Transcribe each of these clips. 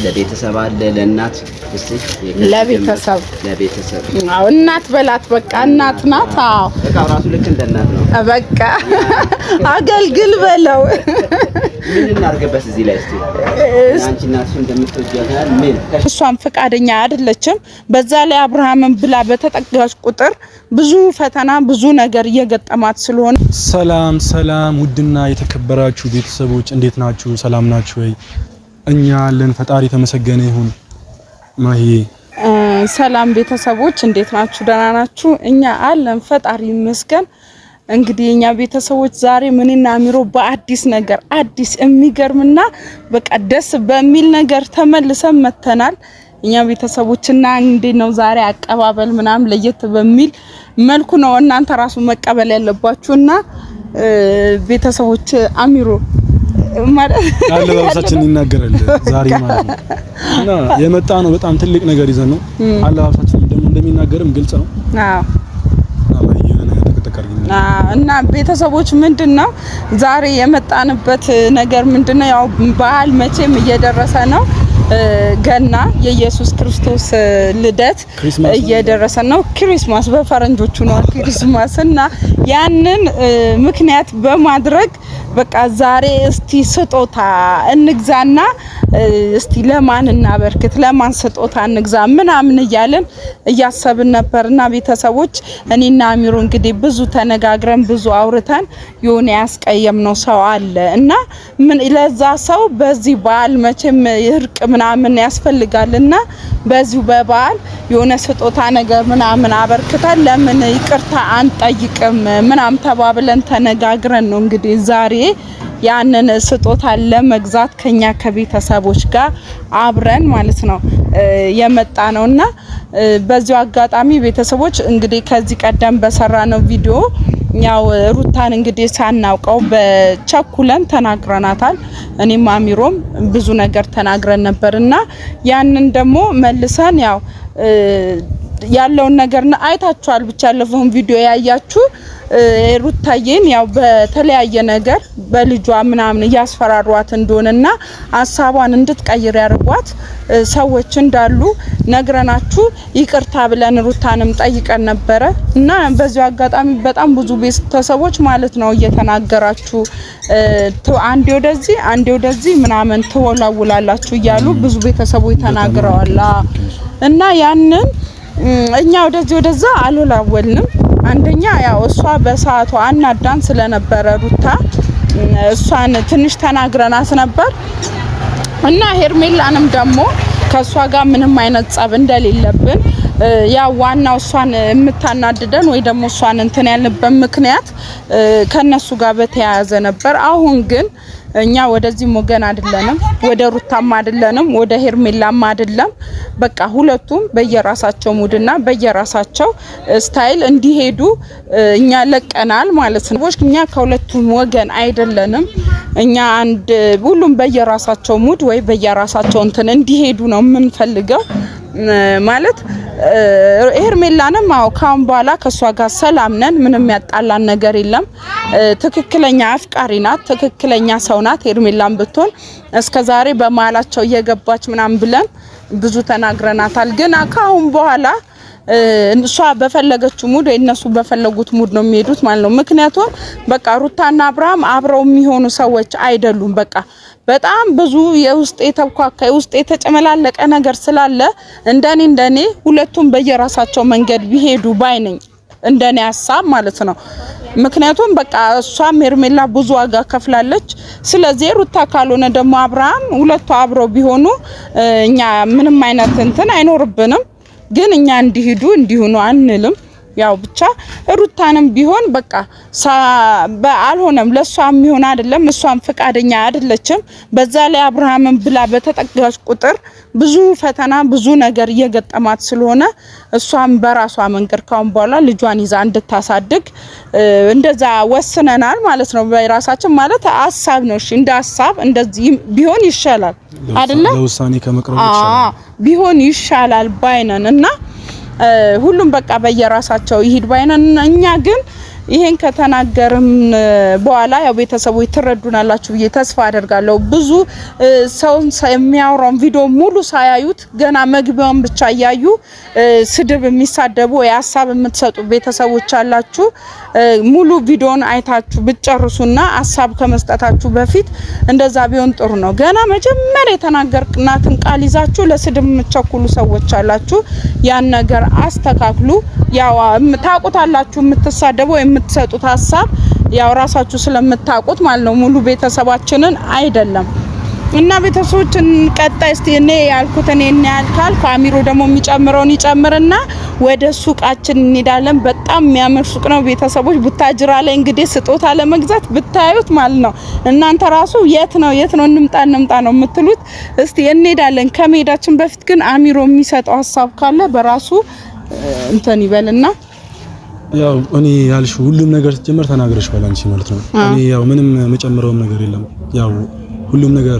ለቤተሰብ አለ፣ ለእናት እስቲ ለቤተሰብ ለቤተሰብ። አዎ፣ እናት በላት በቃ እናት ናት። አዎ። እቃው ራሱ ልክ እንደ እናት ነው። በቃ አገልግል በለው። ምን እናድርግበት እዚህ ላይ እስቲ አንቺ እና እሱ እንደምትወጂው ምን እሷም ፈቃደኛ አይደለችም። በዛ ላይ አብርሃምን ብላ በተጠጋች ቁጥር ብዙ ፈተና ብዙ ነገር እየገጠማት ስለሆነ። ሰላም ሰላም፣ ውድና የተከበራችሁ ቤተሰቦች እንዴት ናችሁ? ሰላም ናችሁ ወይ? እኛ አለን፣ ፈጣሪ የተመሰገነ ይሁን። ማሂ። ሰላም ቤተሰቦች እንዴት ናችሁ? ደህና ናችሁ? እኛ አለን፣ ፈጣሪ ይመስገን። እንግዲህ የኛ ቤተሰቦች ዛሬ ምንና አሚሮ በአዲስ ነገር፣ አዲስ የሚገርምና በቃ ደስ በሚል ነገር ተመልሰን መተናል። እኛ ቤተሰቦችና እንዴት ነው ዛሬ አቀባበል ምናምን ለየት በሚል መልኩ ነው እናንተ ራሱ መቀበል ያለባችሁና ቤተሰቦች አሚሮ ማለት አለባበሳችን ይናገራል ዛሬ ማለት ነው። እና የመጣ ነው በጣም ትልቅ ነገር ይዘን ነው። አለባበሳችን ደግሞ እንደሚናገርም ግልጽ ነው። አዎ፣ እና ቤተሰቦች ምንድነው ዛሬ የመጣንበት ነገር ምንድነው? ያው በዓል መቼም እየደረሰ ነው። ገና የኢየሱስ ክርስቶስ ልደት እየደረሰ ነው። Christmas በፈረንጆቹ ነው Christmas። እና ያንን ምክንያት በማድረግ በቃ ዛሬ እስቲ ስጦታ እንግዛና እስቲ ለማን እናበርክት፣ ለማን ስጦታ እንግዛ ምናምን እያለን እያሰብን ነበርና ቤተሰቦች እኔና አሚሮ እንግዲህ ብዙ ተነጋግረን ብዙ አውርተን የሆነ ያስቀየምነው ሰው አለ እና ምን ለዛ ሰው በዚህ በዓል መቼም እርቅ ምናምን ያስፈልጋልና በዚሁ በበዓል የሆነ ስጦታ ነገር ምናምን አበርክተን ለምን ይቅርታ አንጠይቅም ምናምን ተባብለን ተነጋግረን ነው እንግዲህ ዛሬ ያንን ስጦታ ለመግዛት ከኛ ከቤተሰቦች ጋር አብረን ማለት ነው የመጣ ነውና በዚሁ አጋጣሚ ቤተሰቦች እንግዲህ ከዚህ ቀደም በሰራነው ቪዲዮ ያው ሩታን እንግዲህ ሳናውቀው በቸኩለን ተናግረናታል። እኔም አሚሮም ብዙ ነገር ተናግረን ነበርና ያንን ደግሞ መልሰን ያው ያለውን ነገር አይታችኋል። ብቻ ያለፈውን ቪዲዮ ያያችሁ ሩታዬን ያው በተለያየ ነገር በልጇ ምናምን እያስፈራሯት እንደሆነና ሀሳቧን እንድትቀይር ያደርጓት ሰዎች እንዳሉ ነግረናችሁ ይቅርታ ብለን ሩታንም ጠይቀን ነበረ። እና በዚሁ አጋጣሚ በጣም ብዙ ቤተሰቦች ማለት ነው እየተናገራችሁ አንዴ ወደዚህ አንዴ ወደዚህ ምናምን ትወላውላላችሁ እያሉ ብዙ ቤተሰቦች ተናግረዋል። እና ያንን እኛ ወደዚህ ወደዛ አልወላወልንም። አንደኛ ያው እሷ በሰዓቱ አናዳን ስለነበረ ሩታ እሷን ትንሽ ተናግረናት ነበር። እና ሄርሜላንም ደግሞ ከእሷ ጋር ምንም አይነት ጸብ እንደሌለብን፣ ያው ዋናው እሷን የምታናድደን ወይ ደግሞ እሷን እንትን ያልንበት ምክንያት ከነሱ ጋር በተያያዘ ነበር። አሁን ግን እኛ ወደዚህም ወገን አይደለንም፣ ወደ ሩታም አይደለንም፣ ወደ ሄርሜላም አይደለም። በቃ ሁለቱም በየራሳቸው mood ና በየራሳቸው style እንዲሄዱ እኛ ለቀናል ማለት ነው። እኛ ከሁለቱም ወገን አይደለንም። እኛ አንድ ሁሉም በየራሳቸው mood ወይ በየራሳቸው እንትን እንዲሄዱ ነው የምንፈልገው ማለት። ሄርሜላንም አዎ ካሁን በኋላ ከሷ ጋር ሰላም ነን። ምንም ያጣላን ነገር የለም። ትክክለኛ አፍቃሪ ናት፣ ትክክለኛ ሰው ናት። ሄርሜላን ብትሆን እስከ ዛሬ በመሀላቸው እየገባች ምናምን ብለን ብዙ ተናግረናታል። ግን ካሁን በኋላ እሷ በፈለገችው mood ወይ እነሱ በፈለጉት mood ነው የሚሄዱት ማለት ነው። ምክንያቱም በቃ ሩታና አብርሃም አብረው የሚሆኑ ሰዎች አይደሉም። በቃ በጣም ብዙ የውስጥ የተብኳካ የውስጥ የተጨመላለቀ ነገር ስላለ እንደኔ እንደኔ ሁለቱም በየራሳቸው መንገድ ቢሄዱ ባይ ነኝ። እንደኔ ሀሳብ ማለት ነው። ምክንያቱም በቃ እሷም ሄርሜላ ብዙ ዋጋ ከፍላለች። ስለዚህ ሩታ ካልሆነ ደግሞ አብርሃም፣ ሁለቱ አብረው ቢሆኑ እኛ ምንም አይነት እንትን አይኖርብንም። ግን እኛ እንዲሄዱ እንዲሆኑ አንልም። ያው ብቻ ሩታንም ቢሆን በቃ አልሆነም፣ ለእሷ የሚሆን አይደለም። እሷም ፈቃደኛ አይደለችም። በዛ ላይ አብርሃምን ብላ በተጠጋች ቁጥር ብዙ ፈተና ብዙ ነገር እየገጠማት ስለሆነ እሷም በራሷ መንገድ ካሁን በኋላ ልጇን ይዛ እንድታሳድግ እንደዛ ወስነናል ማለት ነው። በራሳችን ማለት ሀሳብ ነው። እሺ እንደ ሀሳብ እንደዚህ ቢሆን ይሻላል አይደለ? ለውሳኔ ከመቅረብ ይሻላል። ቢሆን ይሻላል ባይነን እና ሁሉም በቃ በየራሳቸው ይሂድ ባይነን። እኛ ግን ይሄን ከተናገርም በኋላ ያው ቤተሰቦች ትረዱናላችሁ ብዬ ተስፋ አደርጋለሁ። ብዙ ሰውን የሚያወራውን ቪዲዮ ሙሉ ሳያዩት ገና መግቢያውን ብቻ እያዩ ስድብ የሚሳደቡ ወይ ሀሳብ የምትሰጡ ቤተሰቦች አላችሁ። ሙሉ ቪዲዮን አይታችሁ ብትጨርሱና ሀሳብ ከመስጠታችሁ በፊት እንደዛ ቢሆን ጥሩ ነው። ገና መጀመሪያ የተናገርናትን ቃል ይዛችሁ ለስድብ የምትቸኩሉ ሰዎች አላችሁ። ያን ነገር አስተካክሉ። ያው ታውቁታላችሁ፣ የምትሳደቡ የምትሰጡት ሀሳብ ያው ራሳችሁ ስለምታውቁት ማለት ነው። ሙሉ ቤተሰባችንን አይደለም። እና ቤተሰቦችን ቀጣይ እስቲ እኔ ያልኩት እኔ እኔ ያልካል አሚሮ ደግሞ የሚጨምረውን ይጨምርና ወደ ሱቃችን እንሄዳለን። በጣም የሚያምር ሱቅ ነው ቤተሰቦች። ቡታጅራ ላይ እንግዲህ ስጦታ ለመግዛት ብታዩት ማለት ነው እናንተ ራሱ የት ነው የት ነው እንምጣ እንምጣ ነው የምትሉት። እስቲ እንሄዳለን። ከመሄዳችን በፊት ግን አሚሮ የሚሰጠው ሀሳብ ካለ በራሱ እንትን ይበልና ያው እኔ ያልሽው ሁሉም ነገር ስትጀምር ተናግረሽዋል አንቺ ማለት ነው። እኔ ያው ምንም መጨምረውም ነገር የለም። ያው ሁሉም ነገር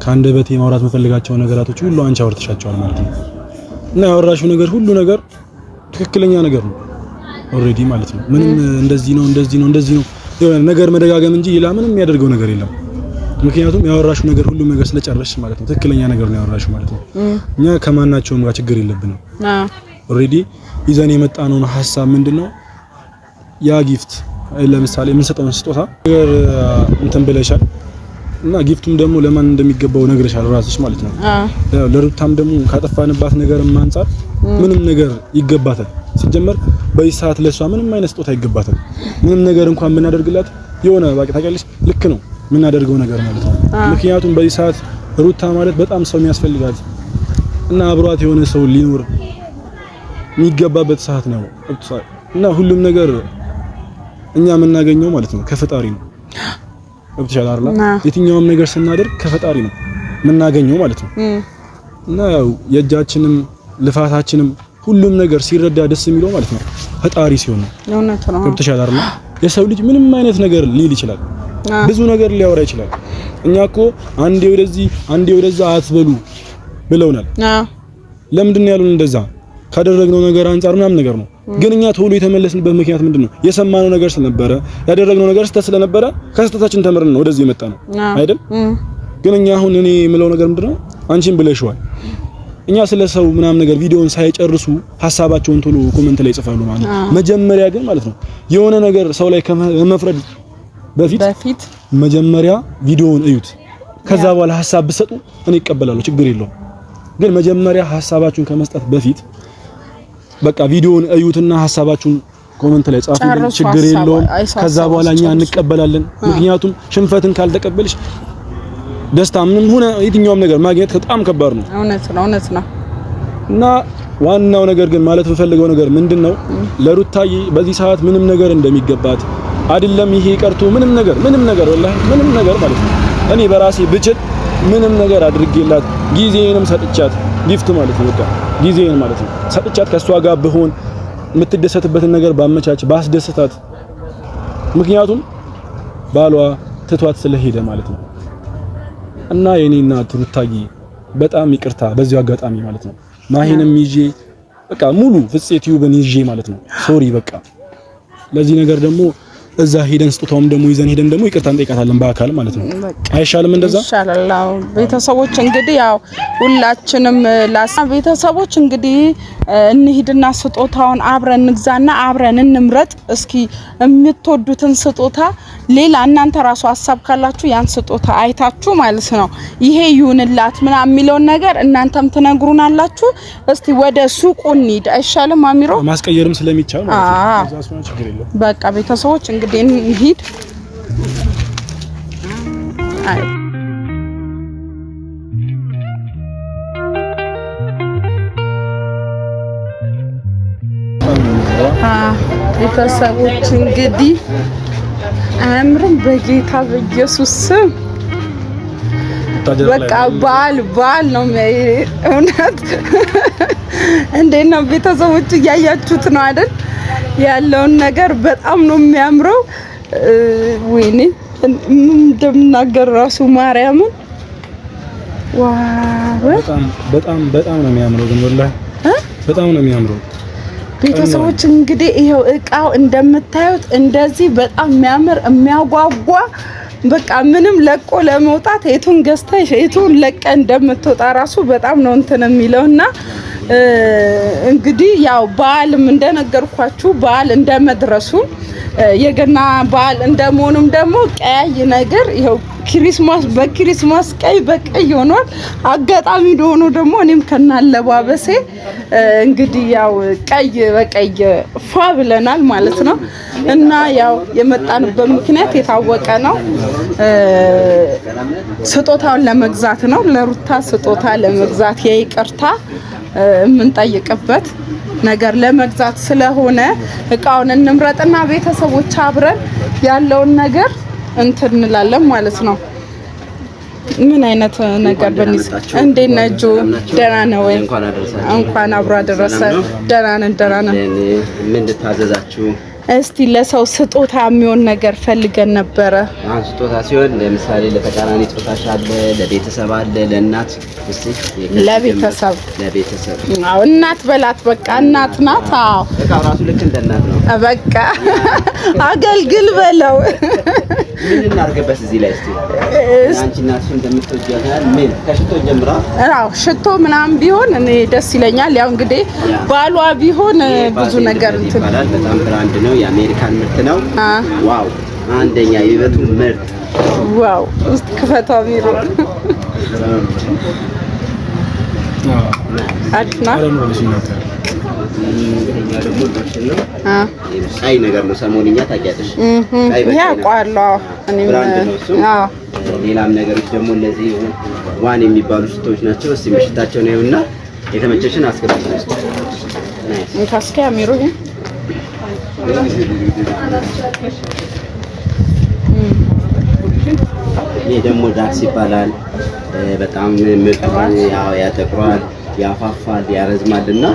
ከአንደበቴ ማውራት የምፈልጋቸው ነገራቶች ሁሉ አንቺ አውርተሻቸዋል ማለት ነው። እና ያወራሽው ነገር ሁሉ ነገር ትክክለኛ ነገር ነው already ማለት ነው። ምንም እንደዚህ ነው እንደዚህ ነው እንደዚህ ነው የሆነ ነገር መደጋገም እንጂ ሌላ ምንም የሚያደርገው ነገር የለም። ምክንያቱም ያወራሽው ነገር ሁሉም ነገር ስለጨረስሽ ማለት ነው። ትክክለኛ ነገር ነው ያወራሽው ማለት ነው። እኛ ከማናቸውም ጋር ችግር የለብንም። already ይዘን የመጣነውን ሀሳብ ምንድነው ያ gift ለምሳሌ የምንሰጠውን ስጦታ ነገር እንትን ብለሻል እና gift ኡም ደግሞ ለማን እንደሚገባው ነግረሻል ራስሽ ማለት ነው። ለሩታም ደግሞ ካጠፋንባት ነገርም አንፃር ምንም ነገር ይገባታል። ሲጀመር በዚህ ሰዓት ለሷ ምንም አይነት ስጦታ ይገባታል። ምንም ነገር እንኳን ብናደርግላት የሆነ በቃ ታውቂያለሽ፣ ልክ ነው የምናደርገው ነገር ማለት ነው። ምክንያቱም በዚህ ሰዓት ሩታ ማለት በጣም ሰው የሚያስፈልጋት እና አብሯት የሆነ ሰው ሊኖር የሚገባበት ሰዓት ነው እና ሁሉም ነገር እኛ የምናገኘው ማለት ነው ከፈጣሪ ነው። ገብቶሻል አይደል? የትኛውም ነገር ስናደርግ ከፈጣሪ ነው የምናገኘው ማለት ነው። እና ያው የእጃችንም ልፋታችንም ሁሉም ነገር ሲረዳ ደስ የሚለው ማለት ነው ፈጣሪ ሲሆን ነው። እውነት ነው። ገብቶሻል አይደል? የሰው ልጅ ምንም አይነት ነገር ሊል ይችላል፣ ብዙ ነገር ሊያወራ ይችላል። እኛ እኮ አንዴ ወደዚህ አንዴ ወደዛ አትበሉ ብለውናል። ለምንድን ነው ያሉን እንደዛ? ካደረግነው ነገር አንጻር ምናምን ነገር ነው። ግን እኛ ቶሎ የተመለስንበት ምክንያት ምንድነው? የሰማነው ነገር ስለነበረ ያደረግነው ነገር ስህተት ስለነበረ ከስህተታችን ተምረን ነው ወደዚህ የመጣ ነው አይደል? ግን እኛ አሁን እኔ የምለው ነገር ምንድነው፣ አንቺን ብለሽዋል። እኛ ስለ ሰው ምናምን ነገር ቪዲዮውን ሳይጨርሱ ሀሳባቸውን ቶሎ comment ላይ ይጽፋሉ ማለት ነው። መጀመሪያ ግን ማለት ነው የሆነ ነገር ሰው ላይ ከመፍረድ በፊት መጀመሪያ ቪዲዮውን እዩት። ከዛ በኋላ ሀሳብ ብትሰጡ እኔ እቀበላለሁ፣ ችግር የለውም። ግን መጀመሪያ ሀሳባችሁን ከመስጠት በፊት በቃ ቪዲዮውን እዩትና ሀሳባችሁን comment ላይ ጻፉልን፣ ችግር የለውም። ከዛ በኋላ እኛ እንቀበላለን። ምክንያቱም ሽንፈትን ካልተቀበልሽ ደስታ ምንም ሆነ የትኛውም ነገር ማግኘት በጣም ከባድ ነው። እውነት ነው፣ እውነት ነው። እና ዋናው ነገር ግን ማለት የምፈልገው ነገር ምንድነው ለሩታዬ በዚህ ሰዓት ምንም ነገር እንደሚገባት አይደለም። ይሄ ቀርቶ ምንም ነገር ምንም ነገር ወላሂ ምንም ነገር ማለት ነው እኔ በራሴ ብችል ምንም ነገር አድርጌላት ጊዜዬንም ሰጥቻት gift ማለት ነው በቃ ጊዜዬን ማለት ነው ሰጥቻት ከሷ ጋር ብሆን የምትደሰትበትን ነገር ባመቻች ባስደሰታት። ምክንያቱም ባሏ ትቷት ስለሄደ ማለት ነው። እና የኔ እናት ሩታዬ በጣም ይቅርታ በዚሁ አጋጣሚ ማለት ነው ማሂንም ይዤ በቃ ሙሉ ፍፄ ቲዩብን ይዤ ማለት ነው sorry በቃ ለዚህ ነገር ደግሞ እዛ ሄደን ስጦታውም ደግሞ ይዘን ሄደን ደግሞ ይቅርታ እንጠይቃታለን በአካል ማለት ነው። አይሻልም? እንደዛ ይሻላል። አዎ ቤተሰቦች እንግዲህ ያው ሁላችንም ቤተሰቦች እንግዲህ እንሂድና ስጦታውን አብረን እንግዛና አብረን እንምረጥ። እስኪ የምትወዱትን ስጦታ ሌላ እናንተ ራሱ ሀሳብ ካላችሁ ያን ስጦታ አይታችሁ ማለት ነው ይሄ ይሁንላት ምናምን የሚለውን ነገር እናንተም ትነግሩናላችሁ። እስቲ ወደ ሱቁ እንሂድ አይሻልም? አሚሮ ማስቀየርም ስለሚቻል ማለት ነው። እዛ ችግር የለውም። በቃ ቤተሰቦች እንግዲህ እንሂድ። አይ ቤተሰቦች እንግዲህ አያምርም? በጌታ በኢየሱስ ስም በቃ በዓል በዓል ነው። እውነት እንዴት ነው ቤተሰቦች? እያያችሁት ነው አይደል? ያለውን ነገር በጣም ነው የሚያምረው። ወይኔ እንደምናገር ራሱ ማርያምን wow! በጣም በጣም በጣም ነው የሚያምረው። ግን ወላሂ በጣም ነው የሚያምረው። ቤተሰቦች እንግዲህ ይኸው እቃው እንደምታዩት እንደዚህ በጣም የሚያምር የሚያጓጓ፣ በቃ ምንም ለቆ ለመውጣት የቱን ገዝተሽ የቱን ለቀ እንደምትወጣ ራሱ በጣም ነው እንትን የሚለውና እንግዲህ ያው በዓልም እንደነገርኳችሁ በዓል እንደመድረሱ፣ የገና በዓል እንደመሆኑም ደግሞ ቀያይ ነገር ይኸው Christmas በ Christmas ቀይ በቀይ ሆኗል። አጋጣሚ ሆኖ ደግሞ እኔም ከናለባበሴ እንግዲህ ያው ቀይ በቀይ ፏ ብለናል ማለት ነው። እና ያው የመጣንበት ምክንያት የታወቀ ነው። ስጦታውን ለመግዛት ነው። ለሩታ ስጦታ ለመግዛት፣ የይቅርታ የምንጠይቅበት ነገር ለመግዛት ስለሆነ እቃውን እንምረጥና ቤተሰቦች አብረን ያለውን ነገር እንትን እንላለን ማለት ነው። ምን አይነት ነገር በኒስ፣ እንዴት ነህ ጆ? ደህና ነው ወይ? እንኳን አብሮ አደረሰ። ደህና ነን፣ ደህና ነን። ምን ልታዘዛችሁ? እስቲ ለሰው ስጦታ የሚሆን ነገር ፈልገን ነበረ። አሁን ስጦታ ሲሆን ለምሳሌ ለተቃራኒ ጾታሽ አለ፣ ለቤተሰብ አለ፣ ለእናት እስቲ። ለቤተሰብ። ለቤተሰብ። አዎ፣ እናት በላት፣ በቃ እናት ናት። አዎ። እቃው ራሱ ልክ እንደ እናት ነው። በቃ አገልግል በለው። ምን እናድርግበት እዚህ ላይ እስቲ? አንቺ እናትሽ እንደምትወጂው ምን ከሽቶ ጀምራ። አዎ፣ ሽቶ ምናምን ቢሆን እኔ ደስ ይለኛል። ያው እንግዲህ ባሏ ቢሆን ብዙ ነገር እንትን ይባላል። በጣም brand ነው፣ የአሜሪካን ምርት ነው። Wow፣ አንደኛ የቤቱ ምርት። Wow፣ እስቲ ክፈታው ቢሮ አሪፍ ነው። ደግሞ ሎሽን ነው። ቀይ ነገር ነው። ሰሞንኛ ታውቂያለሽ። ቀይ ይሄ አውቀዋለሁ። እኔም Brand ነው እሱ። አዎ። ሌላም ነገሮች ደግሞ እነዚህ ዋን የሚባሉ ሽቶዎች ናቸው። እስቲ ምሽታቸው ነው እና የተመቸሽን አስገቢ። Nice። እንካስኪ አሚሩ፣ ይሄ ይሄ ደግሞ ዳክስ ይባላል። በጣም ምርጥ፣ ያው ያጠቁራል፣ ያፋፋል፣ ያረዝማል እና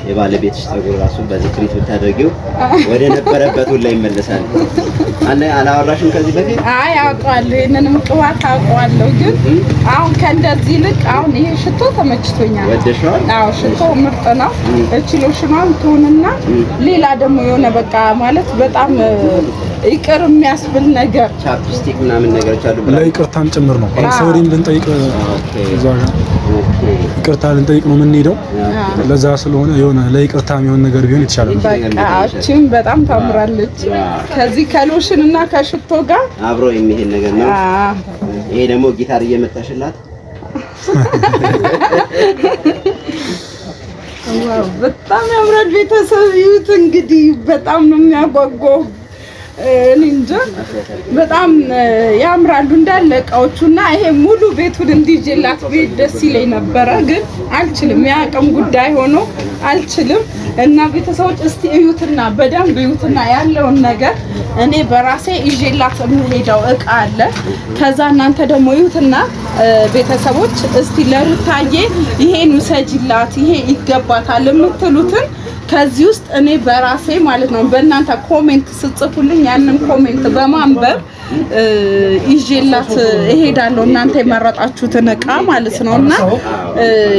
የባለቤትሽ ፀጉር ራሱ በዚህ treat ብታደርጊው ወደ ነበረበት ሁላ ይመለሳል። አለ አላወራሽም ከዚህ በፊት? አይ፣ አውቀዋለሁ። ይሄንንም ቅባት አውቀዋለሁ። ግን አሁን ከእንደዚህ ይልቅ አሁን ይሄ ሽቶ ተመችቶኛል። ወደሽዋል? አዎ፣ ሽቶ ምርጥ ነው። እቺ ሎሽኗን ትሁንና ሌላ ደግሞ የሆነ በቃ ማለት በጣም ይቅር የሚያስብል ነገር። Chapstick ምናምን ነገሮች አሉ። ለይቅርታም ጭምር ነው። Sorry ም ልንጠይቅ እዛ ጋር ይቅርታ ልንጠይቅ ነው የምንሄደው። ለዛ ስለሆነ የሆነ ለይቅርታ የሚሆን ነገር ቢሆን የተሻለ ነው። በቃ እቺም በጣም ታምራለች። ከዚህ ከሎሽን እና ከሽቶ ጋር አብሮ የሚሄድ ነገር ነው። ይሄ ደግሞ ጊታር እየመታሽላት። Wow፣ በጣም ያምራል። ቤተሰብ ይዩት እንግዲህ፣ በጣም ነው የሚያጓጓው። እኔ እንጃ፣ በጣም ያምራሉ እንዳለ እቃዎቹ እና ይሄ ሙሉ ቤቱን እንዲይዤላት ቤት ደስ ይለኝ ነበረ፣ ግን አልችልም። የአቅም ጉዳይ ሆኖ አልችልም። እና ቤተሰቦች እስቲ እዩትና፣ በደንብ እዩትና ያለውን ነገር እኔ በራሴ ይዤላት የምሄደው እቃ አለ። ከዛ እናንተ ደግሞ እዩትና ቤተሰቦች እስቲ ለሩታዬ ይሄን ውሰጂላት፣ ይሄ ይገባታል የምትሉትን ከዚህ ውስጥ እኔ በራሴ ማለት ነው በእናንተ comment ስትጽፉልኝ ያንን comment በማንበብ ይዤላት እሄዳለሁ። እናንተ የመረጣችሁትን እቃ ማለት ነው። እና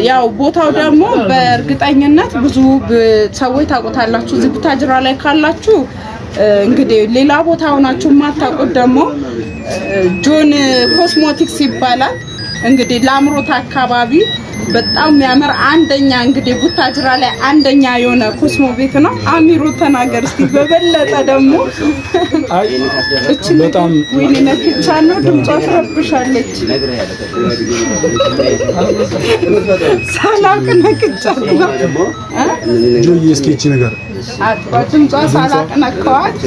ያው ቦታው ደግሞ በእርግጠኝነት ብዙ ሰዎች ታውቁታላችሁ። እዚህ ቡታጅራ ላይ ካላችሁ፣ እንግዲህ ሌላ ቦታ ሆናችሁ የማታውቁት ደግሞ ጆን ኮስሞቲክስ ይባላል። እንግዲህ ላምሮት አካባቢ በጣም የሚያምር፣ አንደኛ፣ እንግዲህ ቡታጅራ ላይ አንደኛ የሆነ cosmo ቤት ነው። አሚሮ ተናገር እስቲ በበለጠ ደግሞ። አይ እቺ በጣም ወይኔ ነክቻ ነው፣ ድምጿ ትረብሻለች። ሳላቅ ነክቻለሁ። ጆዬ እስኪ እቺ ነገር ድምጿ ሳላቅ ነካዋት።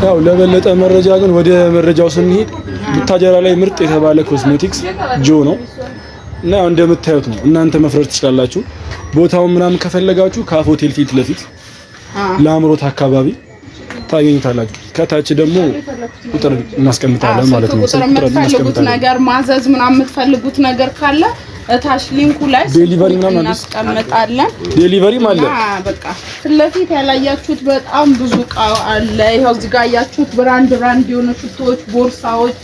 ያው ለበለጠ መረጃ ግን ወደ መረጃው ስንሄድ ቡታጀራ ላይ ምርጥ የተባለ ኮስሞቲክስ ጆ ነው እና ያው እንደምታዩት ነው። እናንተ መፍረድ ትችላላችሁ። ቦታውን ምናምን ከፈለጋችሁ ካፍ ሆቴል ፊት ለፊት ለአምሮት አካባቢ ታገኙታላችሁ። ከታች ደግሞ ቁጥር እናስቀምጣለን ማለት ነው። ስልክ ቁጥር ስልክ ቁጥር የምትፈልጉት እናስቀምጣለን። ነገር ማዘዝ ምናምን የምትፈልጉት ነገር ካለ እታች link ኡ ላይ Delivery ምናምን አለ? እናስቀምጣለን። Delivery ም አለ። እና በቃ ፊት ለፊት ያላያችሁት በጣም ብዙ እቃ አለ። ይኸው እዚህ ጋር ያያችሁት brand brand የሆኑ ሽቶዎች፣ ቦርሳዎች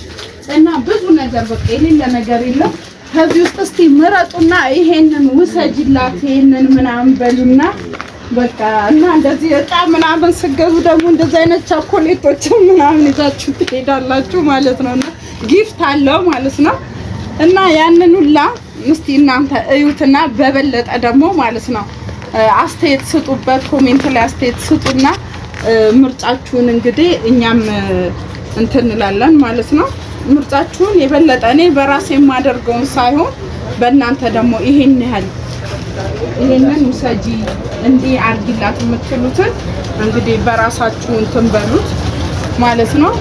እና ብዙ ነገር፣ በቃ የሌለ ነገር የለም። ከዚህ ውስጥ እስቲ ምረጡና ይሄንን ውሰጂላት ይሄንን ምናምን በሉና በቃ እና እንደዚህ እጣ ምናምን ስገዙ ደግሞ እንደዚህ አይነት ቸኮሌቶችን ምናምን ይዛችሁ ትሄዳላችሁ ማለት ነው። እና gift አለው ማለት ነው። እና ያንን ሁላ እስቲ እናንተ እዩትና በበለጠ ደግሞ ማለት ነው አስተያየት ስጡበት፣ comment ላይ አስተያየት ስጡና ምርጫችሁን እንግዲህ እኛም እንትን እንላለን ማለት ነው። ምርጫችሁን የበለጠ እኔ በራሴ የማደርገውን ሳይሆን በእናንተ ደግሞ ይሄን ያህል ይሄንን ውሰጂ እንዲህ አድርጊላት የምትሉትን እንግዲህ በራሳችሁ እንትን በሉት ማለት ነው።